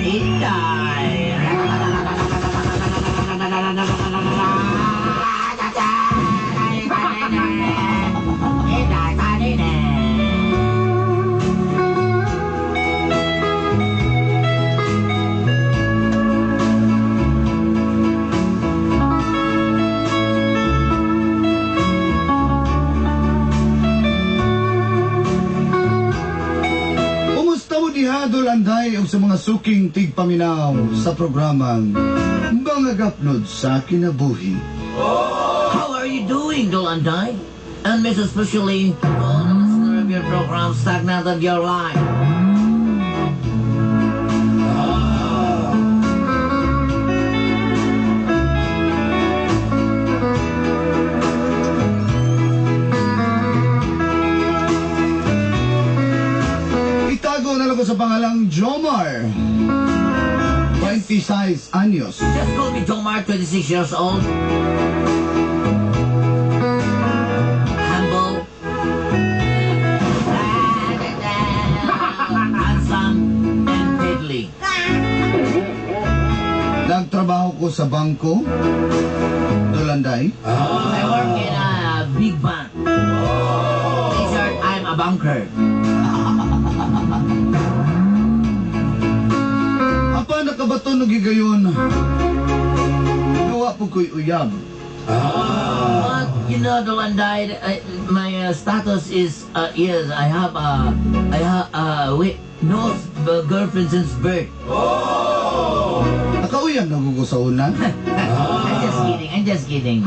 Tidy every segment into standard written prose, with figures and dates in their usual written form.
Inday. Inday kanina. Kumusta mo diha, Dolanday, og sa mga suking tigpaminaw sa programang Mga Gapnod sa Kinabuhi. How are you doing, Dolanday? And most especially, all the listener of your program, Stagnant of Your Life. Itago na lang ko sa pangalang Jomar. 26 anyos. Just call me Jomar, 26 years old. Humble. Handsome and deadly. Nagtrabaho ko sa bangko. Dolanday. I work in a big bank. In short, I'm a banker. Apa nakabato no gigayon? Gawa po ko'y uyab. But you know, Dolanday, my status is yes, I have wait, no girlfriend since birth. Nakauyab na ko sa una. I'm just kidding. I'm just kidding.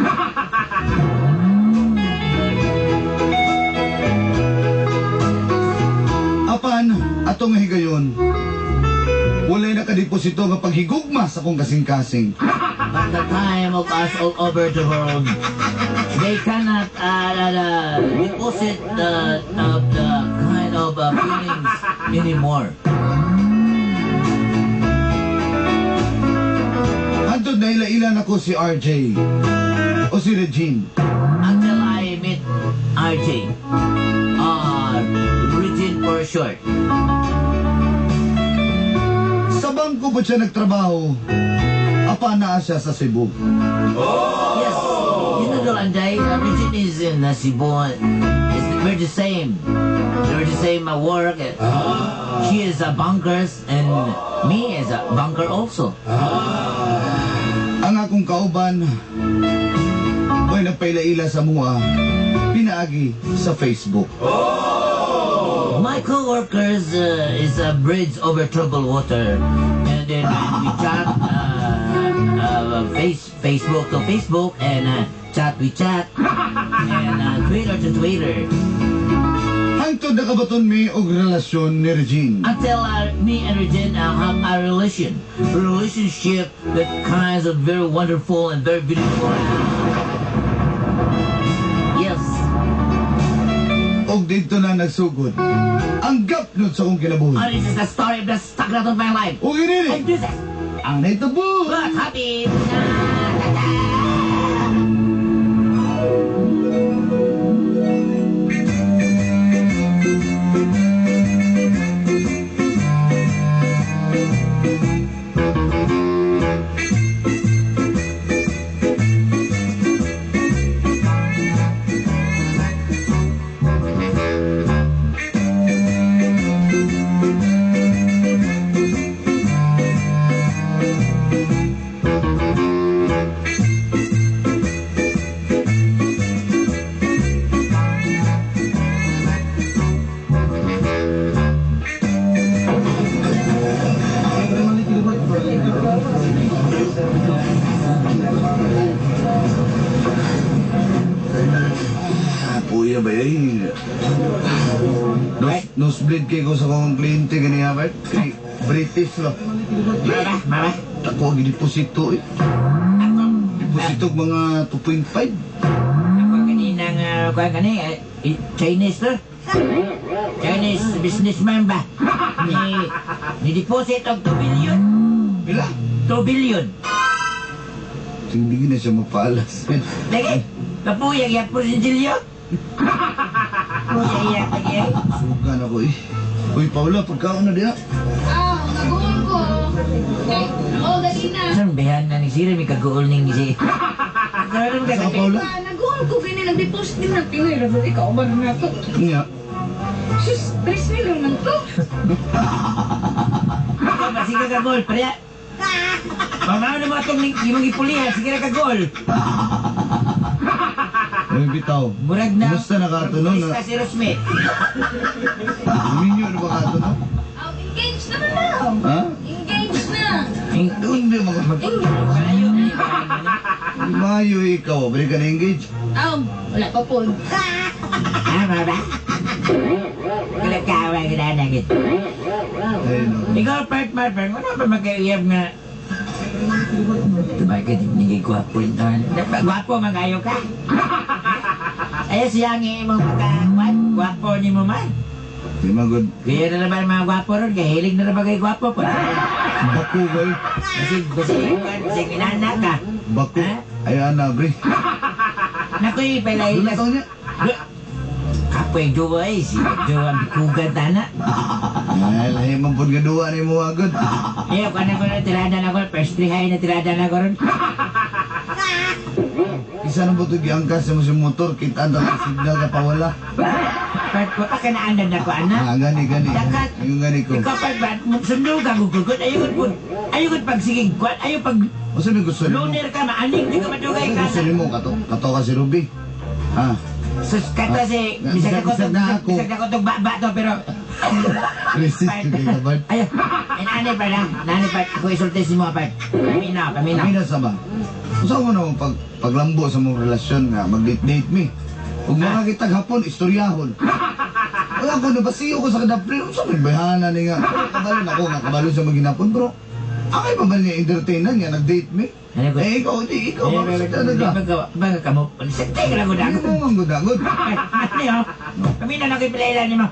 Apan, atong higayon, walay nakadeposito nga paghigugma sa akong kasing-kasing. But the time of us all over the world, they cannot deposit the kind of feelings anymore. Hantod na ila-ilan ako si RJ o si Regine. Until I meet RJ, Regine for short. Sa bangko po siya nagtrabaho, apa naa siya sa Cebu. Yes, you know, Dolanday, Regine is in Cebu. We're the same. We're the same work. She is a bunkers and me is a bunker also. Ang akong kauban, may nagpaila-ila sa mua, pinaagi sa Facebook. My coworkers is a bridge over troubled water, and then we chat Facebook to Facebook and chat we chat and Twitter to Twitter Hangtod nakabaton mi og relasyon ni Regine. Until me and Regine have a relationship that kinds of very wonderful and very beautiful. Yes. Og dito na nagsugod ang gapnod sa akong kinabuhi. And this is the story of the stagnant of my life. Og inini, And this is ang naitabo! But happy. Ah, puya ba eh? Nosebleed kay ko sa akong kliyente ganiya ba? Kay British ba? Mama, mama. Ako ang gideposito eh. Deposito og mga 2.5. Ako kaninang, kuha kani, Chinese to. Chinese businessman ba? Ni deposit og 2 billion. Pila? 2 billion. Hindi na siya mapaalas. Lagi, kapuyag yan po si Julio. Puyag yan, lagi. Sugan ako eh. Uy, Paula, pagkaon na diha. Ah, naguol ko. Oh, dali na. Saan bayan na ni Sira, may kaguol ning si. Ano Sa ka Paula? Ah, nag-goal ko gani nag-deposit din ng Pinoy ra ikaw ba na to? Nga. Sus, 3 mil lang to. Ikaw ba, sige ka goal, pre. Mamao na mo itong imong gipulihan, sige na ka goal. Ay, bitaw. Murag na. Kumusta na ka to, no? Pulis ka si Rosme. Minyo na ba ka to, no? Oh, engaged na ba na? Ha? Engaged na. Doon di mag... Palayo. Mayo ikaw, bali ka na-engage. Oh, wala pa po. Ah, maba? Wala ka, wala ka na nagit. Ay, no. Ikaw, part, part, part, wala pa magkaiyab nga. Bakit hindi gwapo rin taon? Gwapo, magayo ka? Ay, siya ang imong pagkakuan. Gwapo ni mo man. Di magod. Kaya na naman mga gwapo ron, kaya hilig na naman kay gwapo po. Bako ba eh? Basig, basig, basig, inana ka. Bako. Ha? Ay, ana, bre. Naku, Doon na palailas. taon niya. Kapoy jowa eh, si jowa bikugan tana. Ay, lahi man po nga duwa ni mo agad. Eh, ako na ko na tirada na ko, first three high na tirada na ko ron. Isa na po ito giangkas sa mo si motor, kita ang signal ka pawala. Part ko pa kanaandan na ko, anak. Ah, gani, gani. Dagat. Yung gani ko. Ikaw pa ba, sundo ka, gugugot, ayun po. Ayun pag sige, kwan, ayun pag O sabi gusto nimo? luner ka, maaning, di ka madugay ka. Gusto nimo kato, kato ka si Ruby. Ha? Sus, kato si, bisag ako Bisag na ako. bisag ako tong baba to, pero Resist ko kay kabad. Ayun, inani pa lang, nani pa, ako isulti si mo pa. Paminaw, paminaw. Pamina sa ba? Usa mo naman pag paglambo sa mong relasyon nga mag-date-date mi. Ug mga kitag hapon istoryahon. Wala ko nabasiyo ko sa kadapre. Unsa may bayhana ni nga. Pero kabalo na ako nga kabalo sa maginapon bro. Akay pa ba niya entertainan nga nag-date mi? Ano ko? Eh ikaw di ikaw ba sa talaga? Baga ka mo, sakte ka lang ko Hindi mo man gudagod. Ano yun? Paminaw na ko ipilailan ni mo.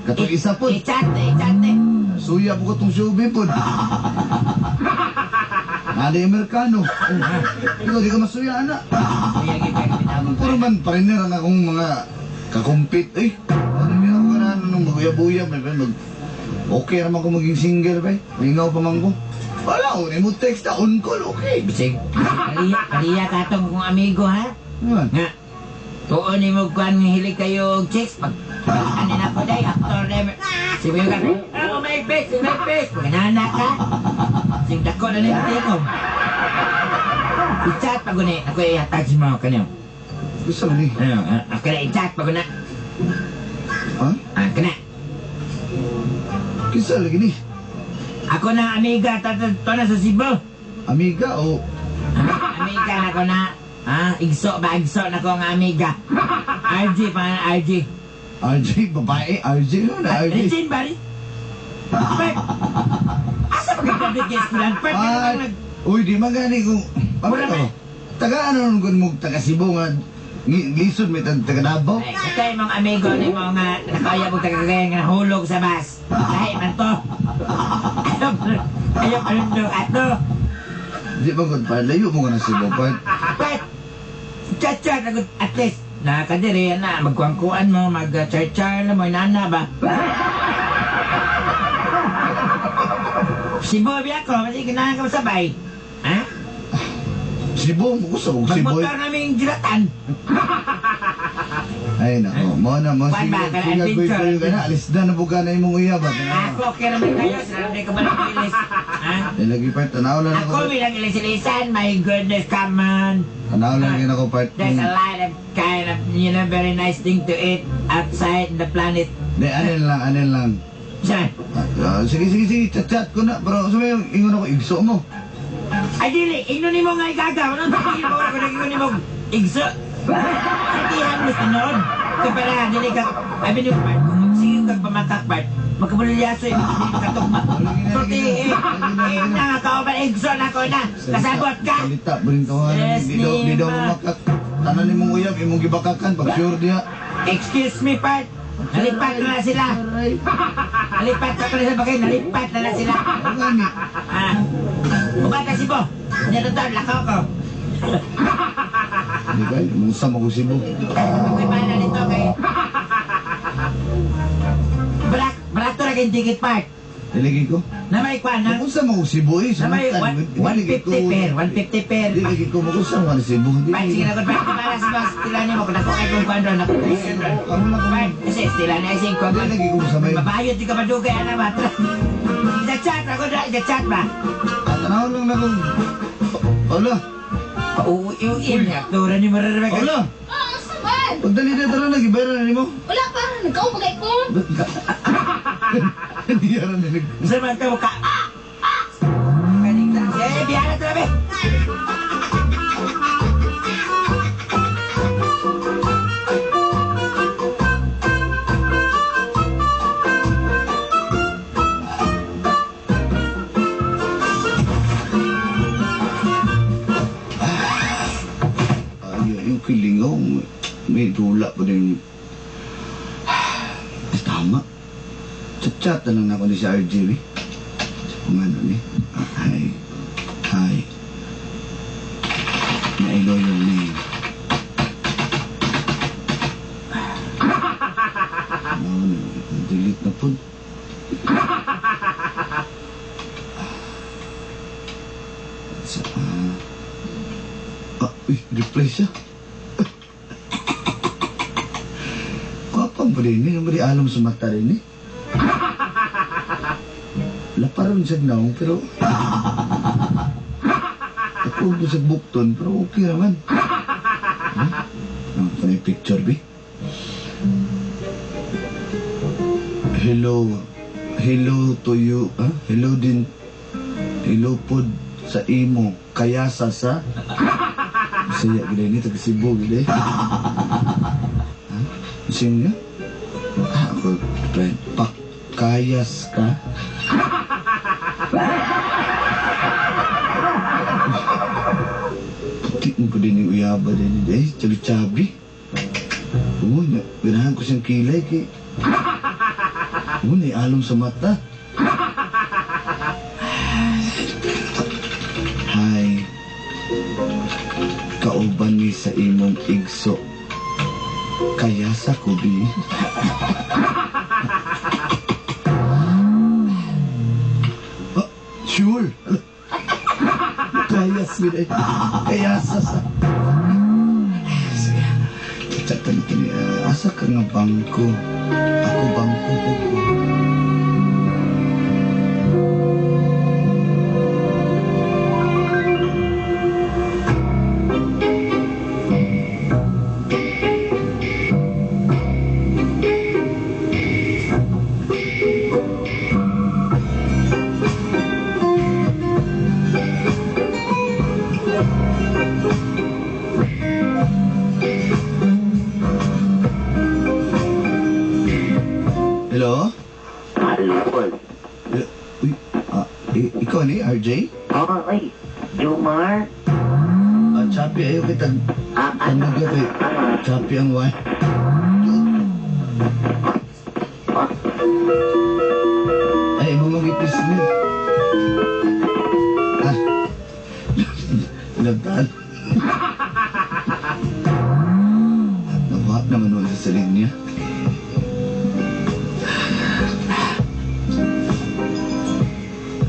Katong isa pod. I-chat, i-chat eh. Suya po ko tong subi pod. Nada Amerikano. Oh, ikaw di ka masuya ana. Kuya, gipag Puro man pariner ang akong mga kakumpit. Eh, ano niya ako na nung maguya-buya. May, may, mag, okay naman ko maging single ba? Lingaw pa man ko. Wala, oh, mo text na on call, okay. Bisig, kaliya, kaliya ka tong kong amigo ha? Ano? Nga, tuon ni mo kuan nga hilig kayo og chicks pag ano na ko day actor na sige ka ako may face may face pag ka sing dako na ni tingom i-chat pag guni ako i-attach mo kanyo Gusto mo ni? ano ako na i-chat pag guna Ha? ah kana Kisa lagi ni? ako na amiga tato to na sa Cebu. Amiga o Amiga na ko na ah igso ba igso na ko nga amiga RG pa RG. RJ, babae, RJ, ano na, RJ? Regine ba rin? Bert! Asa ba ka-public guest ko lang? Bert, Ah, ano nag... uy, di man gani kung... Mura Pamilya ko. Taga ano nung kung mo, taga Cebu nga, lisod may taga Davao. Ay, ito yung mga amigo ni mo nga nakaya mo tagagaya nga nahulog sa bus. Lahi man to. Ayaw ayaw pa rin doon ato. Di ba kung palayo mo ka na Cebu, pa? Bert! Chat-chat, agad, at least, nakadiri na, magkuangkuan mo, mag-char-char na mo, inana ba? Si Bobby ako, kasi kailangan ka masabay. Ha? Cebu, mo gusto kong Cebu. Magmotor namin jiratan. Ay nako, mo na mo Kwan sige, ba, kana sige kuy adventure? kuy ka na, alis na na buka na imong uyab ba. Ako, okay naman kayo. Sila naman ka manang Ha? Eh lagi part tanaw lang Ako ako. bilang ilis-ilisan. My goodness, come on. Tanaw lang yun ako part. There's a lot of kind of, very nice thing to eat outside the planet. Di anin lang, anin lang. Saan? Ah, sige sige sige, chat chat ko na pero sa may ingon ako igso mo. Ay, dili. Ingnon ni mo nga igagaw. Anong tingin mo ako nag-ingon ni mo? Igso. Sitihan mo sa noon. Kaya para, dili ka, ay binyo, part, kung magsiyo kag pamakak, part, magkabulilyaso, dili ka tugma. Sulti, eh, eh, na, kauban, igso na ko na. Kasabot ka. Salita bring ka Yes, di daw Nima. mamakak. Tanan nimong uyab imong gibakakan pag sure diha. Excuse me, part. Nalipat na na sila. Aray. Nalipat na pala sa bagay, nalipat na na sila. Ano gani? Ah. Ubata si Bo. Nilutan, lakaw ko. Di ba? Imong sama ko Cebu. Ako'y bahala nito kay... Barato na kayong ticket part. Dili ko. Na may kwan na. Kung sa mo Cebu eh. Na may 150 per, 150 per. Dili lagi ko mo sa mo Cebu. Bye, sige na, goodbye. Para sa mga stila ni mo, kung ako kay kung kwan doon, ako kay kwan doon. Bye, kasi stila ni ay sing kwan. Dili lagi ko sa may. Mabayot di ka madugay, ana ba? Ida-chat ako na, ida-chat ba? Tanaw lang na kung. Hola. Pauwi-uwi niya, aktora ni Mararabeka. Hola. Ah, asa man? Pagdali na tara na gibayaran na nimo. Wala pa, nagkaon pa kay ko. Hindi yan na nag. Saan man ka ka? Kaning lang. Eh, biyara talaga. Ay, yung kilingaw, may dula pa din. Ay, tama. Chat-chat na lang ako ni si RJ, eh. Sa pangano ni. Ah, hi. Hi. May I know your name? No, no, delete na po. Sa, uy, reply siya. Kapang pa rin eh, naman alam sa mata rin eh. Laparon siya naong, pero ako ko sa bukton, pero okay naman. Hmm? Ah, ito na yung picture, bi. Hello. Hello to you. Ah? Hello din. Hello pod sa imo. Kaya sa sa? Bisaya gila ini, taga Cebu gila eh. Ha? Sino nga? Ah, ako, friend. Pakayas ka? Puti mo pa din yung uyaba din. Eh, chabi-chabi. Oo, ganahan ko siyang kilay kay. Oo, naialom sa mata. Hi. Kauban ni sa imong igso. Kaya sa kubi. Ah, sure. Kaya sila. Kaya sa sa. Sige. Chat na kini. Asa ka nga bangko? Ako bangko po ko. Hello? Hello. Uy, ikaw ni RJ? Ay, Jomar. Ah, Chappy, ayaw kita. Ano ba kay Chappy ang wine? Ay, mo magipis niya. Ah. Nagdaan. Nawa naman wala sa linya.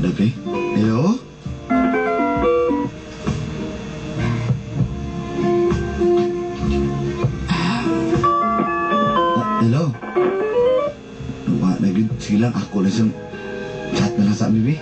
Labi? Hello? Ah, hello? Nawa na yun. Sige lang, ako na siyang chat na lang sa amin, bi.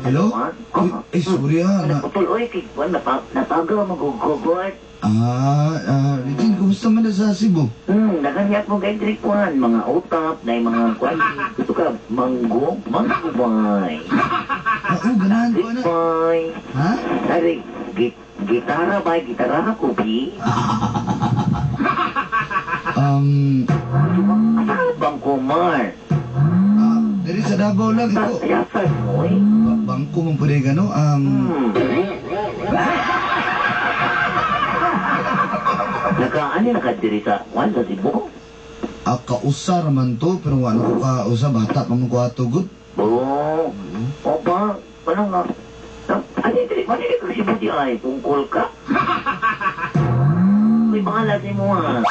Hello? Uy, eh, sorry ah. Na, Naputol, oy, kay Juan, napaga, magugugod. Regine, kumusta man na sa Cebu? Nakanyat mo kay Drake Juan, mga utap, na yung mga kwan. Gusto ka, manggo, manggo bay. Ah, oh, ganahan ko na. Bay. Ha? Dari, gitara bay, gitara ko, bi. Asa ka bang kumar? Diri sa Davao lang ito. Yasan mo, eh. Bangko man pwede gano. Naka, ano nakadiri sa, kuan sa Cebu? Ah, kausa raman to, pero wala ko kausa, bata pa man ko ato, good. Oo. Opa, ano nga? Ano diri, ano diri kag Cebu di ay, tungkol ka? Uy, pangalan ni mo ha.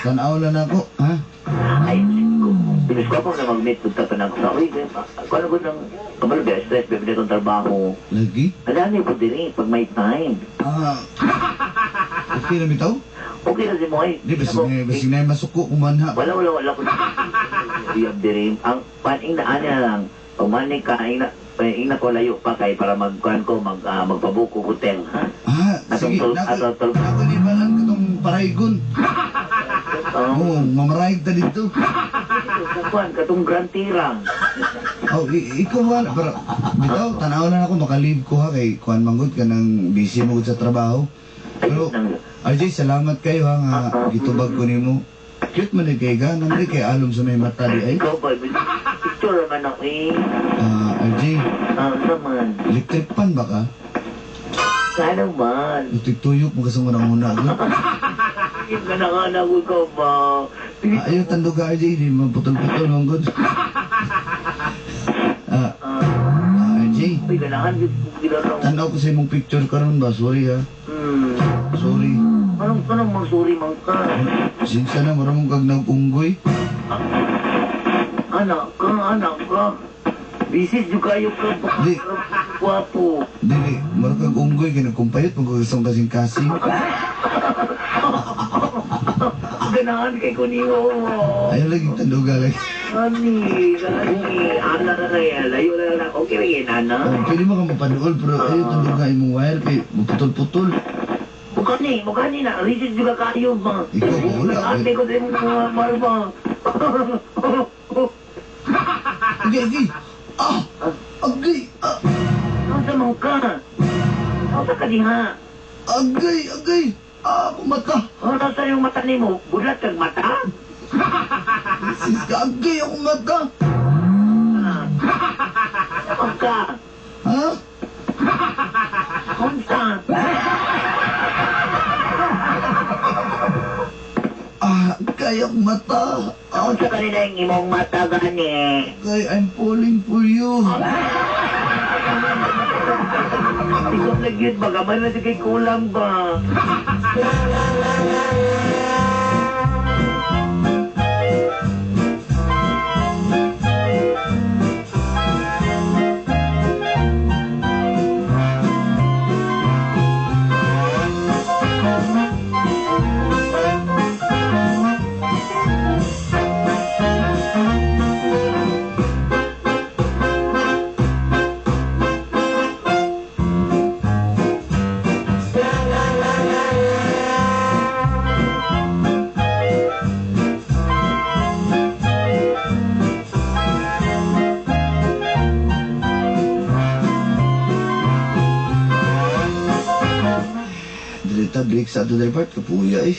Tanaw lang ako, ha? Ay, Pinis ko pa na mag-meet pud ka pa nang sa uy, kung ano ng kabalo ba, stress, bebe na itong trabaho. Lagi? Alam niyo po diri, pag may time. Ah, okay na bitaw? Okay na si Moy. Di, basig na masuko kumanha. Wala, wala, wala ko. Iyab diri. Ang paning na ana lang, pag maning ka, ing na ko layo pa kay para magkuhan ko, magpabuko hotel, ha? Ah, sige, Atong nako, nako ni balan ka tong paraygon. Oh, Oo, mamaraig ta dito. kuan katong Grand Tirang. Oh, ikaw ba? Pero, bitaw, tanaw na ako, makalib ko ha, kay kuan manggod ka nang busy mo gud sa trabaho. Pero, RJ, salamat kayo ha, nga gitubag ko nimo. Cute man ni kay ga, nang kay alom sa may mata di ay. Ikaw ba? Picture naman ako eh. Ah, RJ, Ah, naman. electric pan ba ka? Sana man. Tuyok mo kasang unang-una. Yung ganang-anak ko ikaw ba? Ah, ayaw, tando ka, RJ, di maputol-putol, manggod. Ah, ah, RJ, Uy, ganahan yun. Ginanong. tanaw ko sa imong picture karon ba? Sorry ha. Sorry. Anong magsuri man ka? Sinsa na, maramong kag nag-unggoy. Anak ka, anak ka. Bisis yung kayo ka ba? Di. Gwapo. Dili, marang kag unggoy, kaya nagkumpayot, magkagasong kasing-kasing. Ganahan kay kunimo. Ayaw lagi tanduga lagi. Ani, gani. Ana na na yan. Layo na na. Okay rin, ana. Oh, pwede mo ka mapanuol, pero ayaw tanduga imong wire, kay maputol-putol. Mukha ni na. Risis juga kayo ba? Ikaw, wala. Ate ko sa imong mga marba. Agay, agay! Ah! Agay! Ah! Ano man ka? Ano ka diha? Agay! Agay! Ah, akong mata! Ano sa yung mata nimo? Budlat kag mata? Sis ka, agay akong mata! Ah. Ano ka? Ha? Unsa? Ah, agay akong mata! Ah, Unsa kanila yung imong mata gani? agay, I'm falling for you. Ikaw na gyud ba? Gamay na kay kulang ba? Dili ta break sa ato dali part, kapuya eh.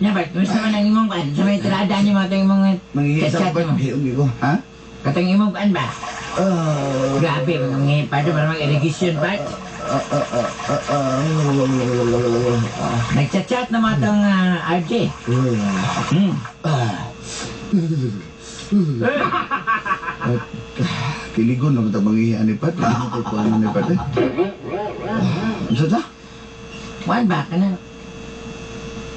Nya, Bart, gusto man ang imong kuan? Sa may tirada niyo mga tayong mga Mangihi sa chat-chat part, mo. gayong ko, ha? Katong imong kuan ba? Ah, Grabe, mga mga pato para mag-irrigation, Bart. ah, ah, ah, ah, ah, Nagchat-chat na mga tong RJ. Ah. At, kiligon naman ito mangihi ani Pat. Hindi ko kuha ni Pat eh. Ano ta? Kuan ba ka na?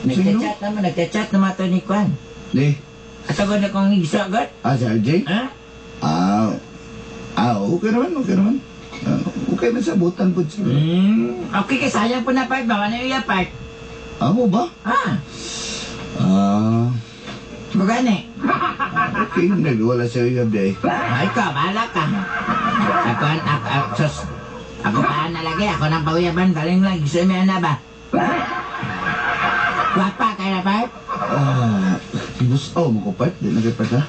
Nagchat-chat naman, nagchat-chat na mga to ni Kuan. Di. At ako na kong igsagot. Ah, si RJ? Ha? Ah, ah, okay naman, okay naman. Ah, okay man sa butan po siya. Okay kay sayang po na part ba? Ano yung part? Amo ba? Ah, Ah, bugani. okay. Nagwala siya yung day. Ay ka, bahala ka. Ako, ako, ako, sus, ako pa na lagi. Ako nang paguyaban. Galing lang. Gusto mo na ba? Guwapa kay na part? Ah, busaw mo ko part. Di na kay part ha?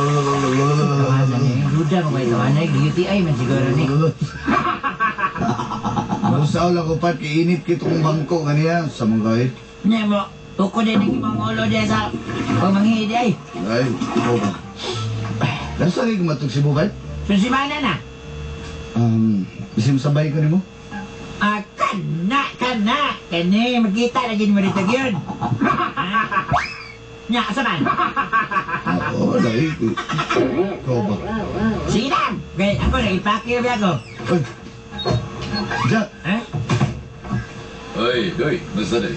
Tawanan ni. Duda mo ba ito? Ano yung UTI man siguro ni. Busaw lang ko part. Kiinit kitong bangko kaniya. Sa mga kay. Nya mo. Tukod din ang imong ulo diya sa pamanghi di ay. Ay, ikaw ba? Nasa kayo kumatog si Bubay? Susimana na. Bisim sabay ko nimo? Ah, kana, kana. Kani, magkita na gin mo dito yun. Nya, asa man? Oo, dahil. Ikaw ba? Sige lang. Okay, ako, nag-ipakir ba ako? Uy! Jack! Ha? Oy, Doy, basta day.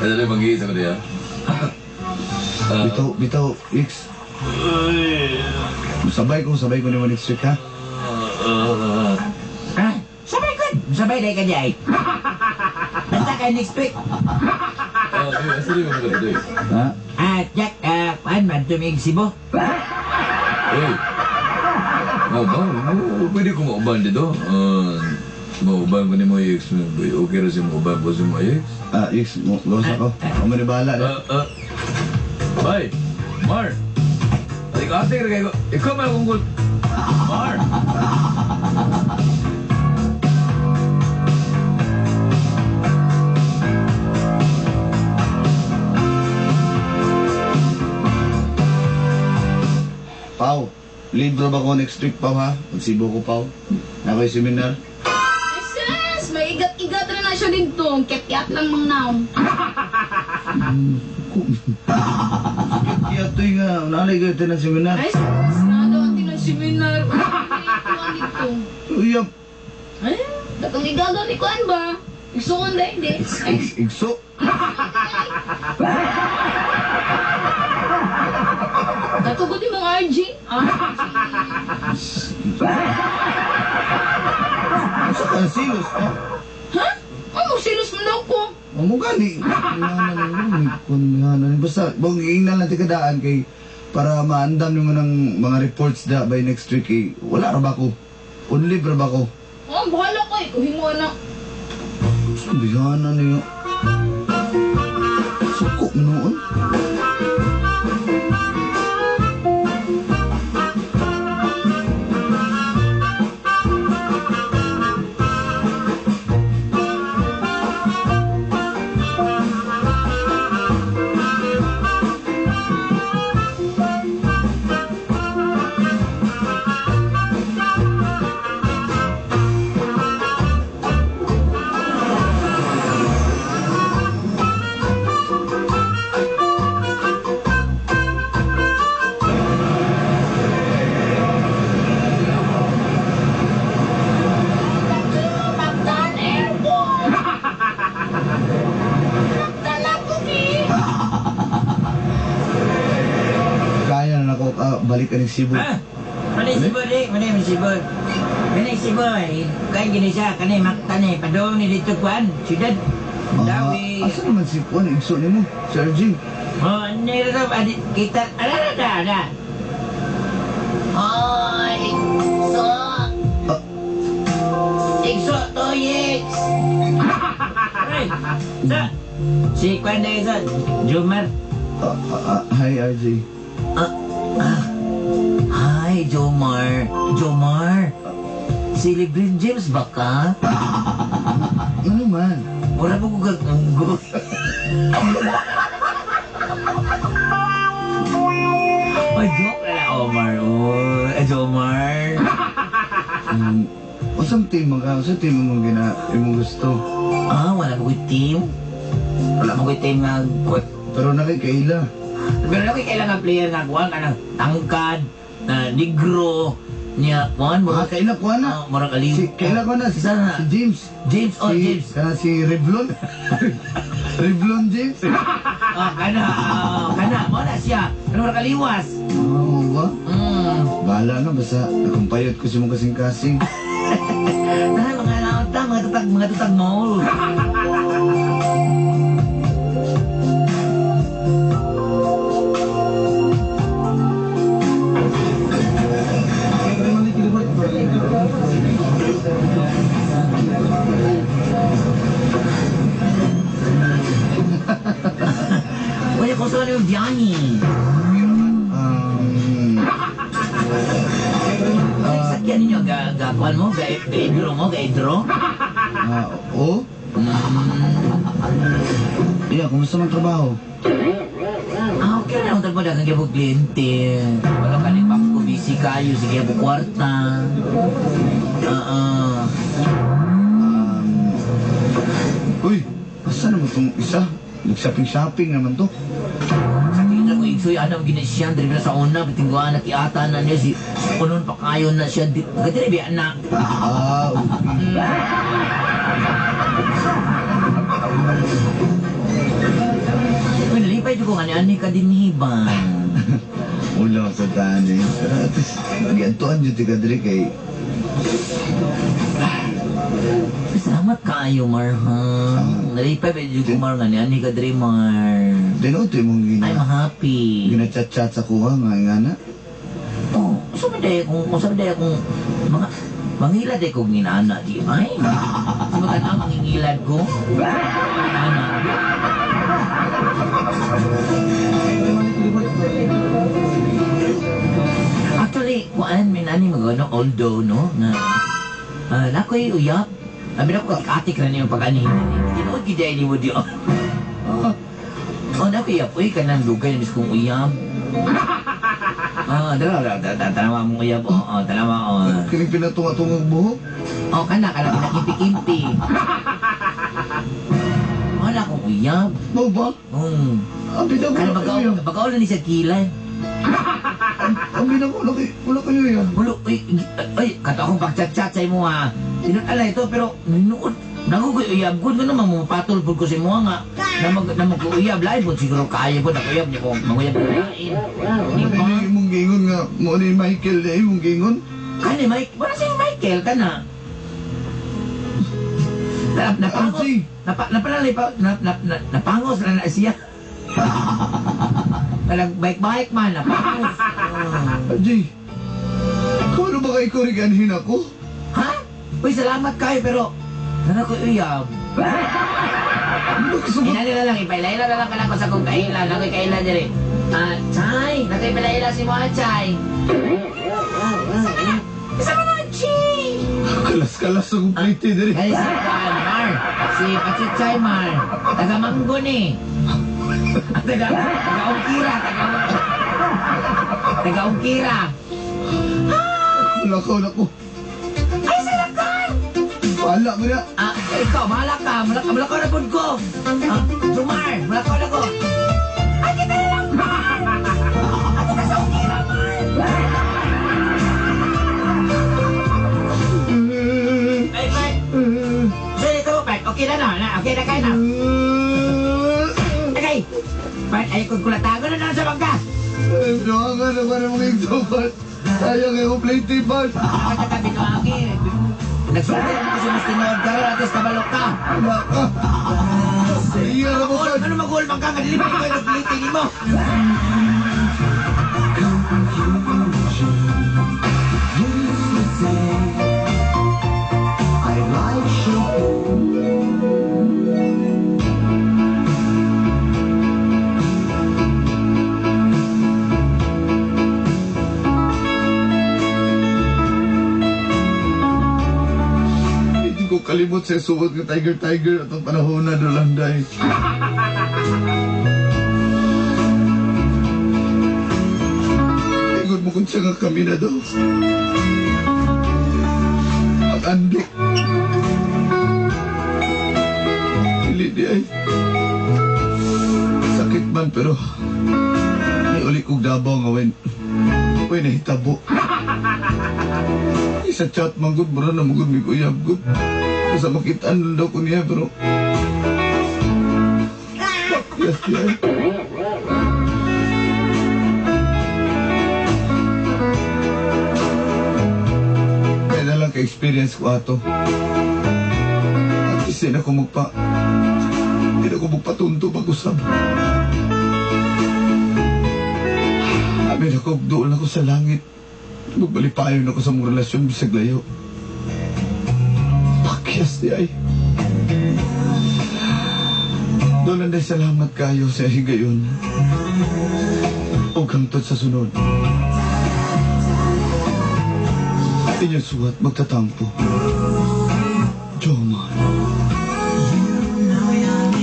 Ano na mag-iisa ko diya? Bitaw, bitaw, X. Sabay ko nimo next week, ha? Ha? Sabay ko. Sabay dahil ka di ay. Basta kay next week. Doy, asa di mo mga Doy? Ha? Ah, Jack, paan man tumig Cebu? Oy. Oh, ba? Pwede ko mauban dito. Mauban ko ni mo ex. Okay ra siya mauban ko si mo ex. Ah, X, mo, gawas ako. Ako man bahala, na. Bye. Mar. Ay, ate kayo. Ikaw man akong gul. Mar. Pau, libro ba ko next week, Pau, ha? Magsibo ko, Pau. Na ako'y seminar. Ay, sis, may igat-igat na na siya dito. Ang Kiat-kiat lang mang naong. Kaya ito'y nga, nalay ko ito ng seminar. Ay, sis, nadaw ang tinang seminar. Ay, dito. Uyap, Ay, datong igagaw ni Kuan ba? Igsuon dahil di. Ay, igso. Natugod yung mga RG. RG. Sa ka, silos, ha? Ha? Ano, silos man daw ko. Amo gani. Basta, bang ingnan lang tikadaan kay para maandam nimo ng mga reports da by next week eh. Wala ra ba ko? Only ra ba ko? Oh, bahala ko eh. Kuhin mo anak. Bihana niyo. Suko mo noon. Mactan Airport! Mactan ako, Ki! Kaya na nako balik ka ng Cebu. Ha? Mali Cebu di, mali man Cebu. Mali Cebu eh. Kaya gini siya, kani Mactan eh. Padong ni dito kuan, siyudad. Dawi. Asa naman si Juan? Igso nimo, si RJ. Oh, ni rito, adi, kita, ala, ala, ala. Hoy, Igso. Ah. Igso, Toyix. Ay, sa, si Kwan na isa, Jomar. Hi, RJ. Hi, Jomar. Jomar. Si LeBron James ba ka? Ano man? Wala po ko gaganggo. Ay, joke na lang, Omar. Oh, eh, Jomar. Usang team man ka? Usang team mo gina imong gusto? Ah, wala mo ko'y team. Wala mo ko'y team nga. Pero na kay Kayla. Pero na ko'y kailangan player nga kuwan ka ng tangkad, na negro, niya, kuwan, Ah, murag, Kayla kuha na. ah, murag aliw. Si Kayla kuha na. Si, Sana. si James. James, oh, si, James. Kana si Revlon. Revlon James. Ah, kana, ah, kana, mo na siya. Kana murag kaliwas. Oo ba? Bahala na, basta nakumpayot ko si mong kasing-kasing. Tara, mga laot mga tutag mall. Wala ko sa yung Johnny. Sakyan ninyo, ga kuan mo, ga idro mo, ga idro. Oo. Iya, kumusta man trabaho? Ah, okay na akong tagpo daghang gyud kliyente. Wala ka ni ko busy kayo sige po kwarta. Oo. Uy, asa naman itong isa? Nag-shopping-shopping naman to. Sakit na ko igsoy ana gina siya diri na sa una bitingguan na kiata na niya si kunon pa kayo na siya kadiri biya na. Ah, okay. Uy, nalipay ko nga ni ani ka dinhi ba. Wala sa tani. Pero at least, giantuan dyan ka diri kay... Salamat kaayo Mar ha. Nalipay ba jud ko Mar nga ni ani ka diri Mar. Tinuti mong gina... I'm happy. Gina-chat-chat sa kuha nga nga na. Oh, usa man day kung usa man day kung mga mangilad day kog nginana di ay. Sumutan ang mangingilad ko. Ana. Actually, kuan min ani magano although no nga nakoy uyab. Abi na ko katik ra niyo pag-anihin. Tinuod gid ay nimo di. Oh, nakoy uyab. Uy kanang dugay na kong uyab. Ah, dala dala dala tanawa mong uyab. Oo, tanawa oh. Kining pinatunga-tungag buhok. Oh, kana kana pinakimpi-kimpi. Wala akong uyab. Mo ba? Ang binago Kana na kayo yan. bagaw na ni sa kilay. Ang binago na kayo. Wala kayo yan. Hulo, uy, ay, kato akong pagchat-chat sa imo ha. Sinod-alay ito, pero nuod. Nagugoy uyab gud ko naman mapatol pud ko sa imo nga. Na mag na mag-uyab lain pud siguro kaya pud ako uyab niya kung manguyab ko lain. Di ba? Ano imong gingon nga mo ni Michael na imong gingon? Kani Mike, wala siyang Michael kana. Na, napangos, Archie. napa, napalalay pa, na, na, na, napangos na na siya. Talag bike-bike man, napangos. Ajay, kung ano ba kayo kuriganhin ako? Ha? Uy, salamat kayo, pero nana ko uyab. Bakit Inani na lang, ipailaila na lang ka na ko sa kong kailan. Ako'y kailan diri. Ah, Chay! Nakoy si mo, Chay. Isa ka na, Chay! Kalas-kalas akong plate diri. Ay, si Juan, Mar. Si Pachichay, Mar. Taga Manggo ni. Taga, taga Ungkira, taga taga Ungkira. Malakaw na ko. Ay, salakay! Bahala mo na. Ah, ikaw, bahala ka. Malakaw, malakaw na pud ko. Ah, Jumar, malakaw na ko. Ay, kita na lang, Mar! Ato ka sa Ungkira, Mar! Ay, Mar. Sorry, ikaw, Mar. Okay na, no? Na, okay na kayo na. Okay. Mar, ay, kung kulatago na lang sa bangka. Binuangan ako ng mga igsopan. Sayang ako plate ban. Bakit ka binuangi? Nagsulti mo kasi mas tinood ka ron, ates kabalo ka. Wala ka. Iya na mo Ano ano mag-goal bangka nga? Dili ba ikaw nagplate mo? Hindi ko kalimot sa suot ng Tiger Tiger at ang panahon na dolanday. Ingon mo kung siya nga kami na daw. Ang ando. Dili di ay. Sakit man pero may uli kong Davao nga wen. Wen nahitabo. Isa chat man gud, mura na magud may uyab gud. Basta makitaan lang daw ko niya pero yes, yes. Kaya na lang ka-experience ko ato. At least di na ako magpa... Di na ako magpatunto pag-usab. Amin ako, doon ako sa langit. Magbalipayon ako sa mong relasyon bisag layo. Pakyas di ay. Doon lang salamat kayo sa higayon. O hangtod sa sunod. Inyong suwat magtatampo. Jomar.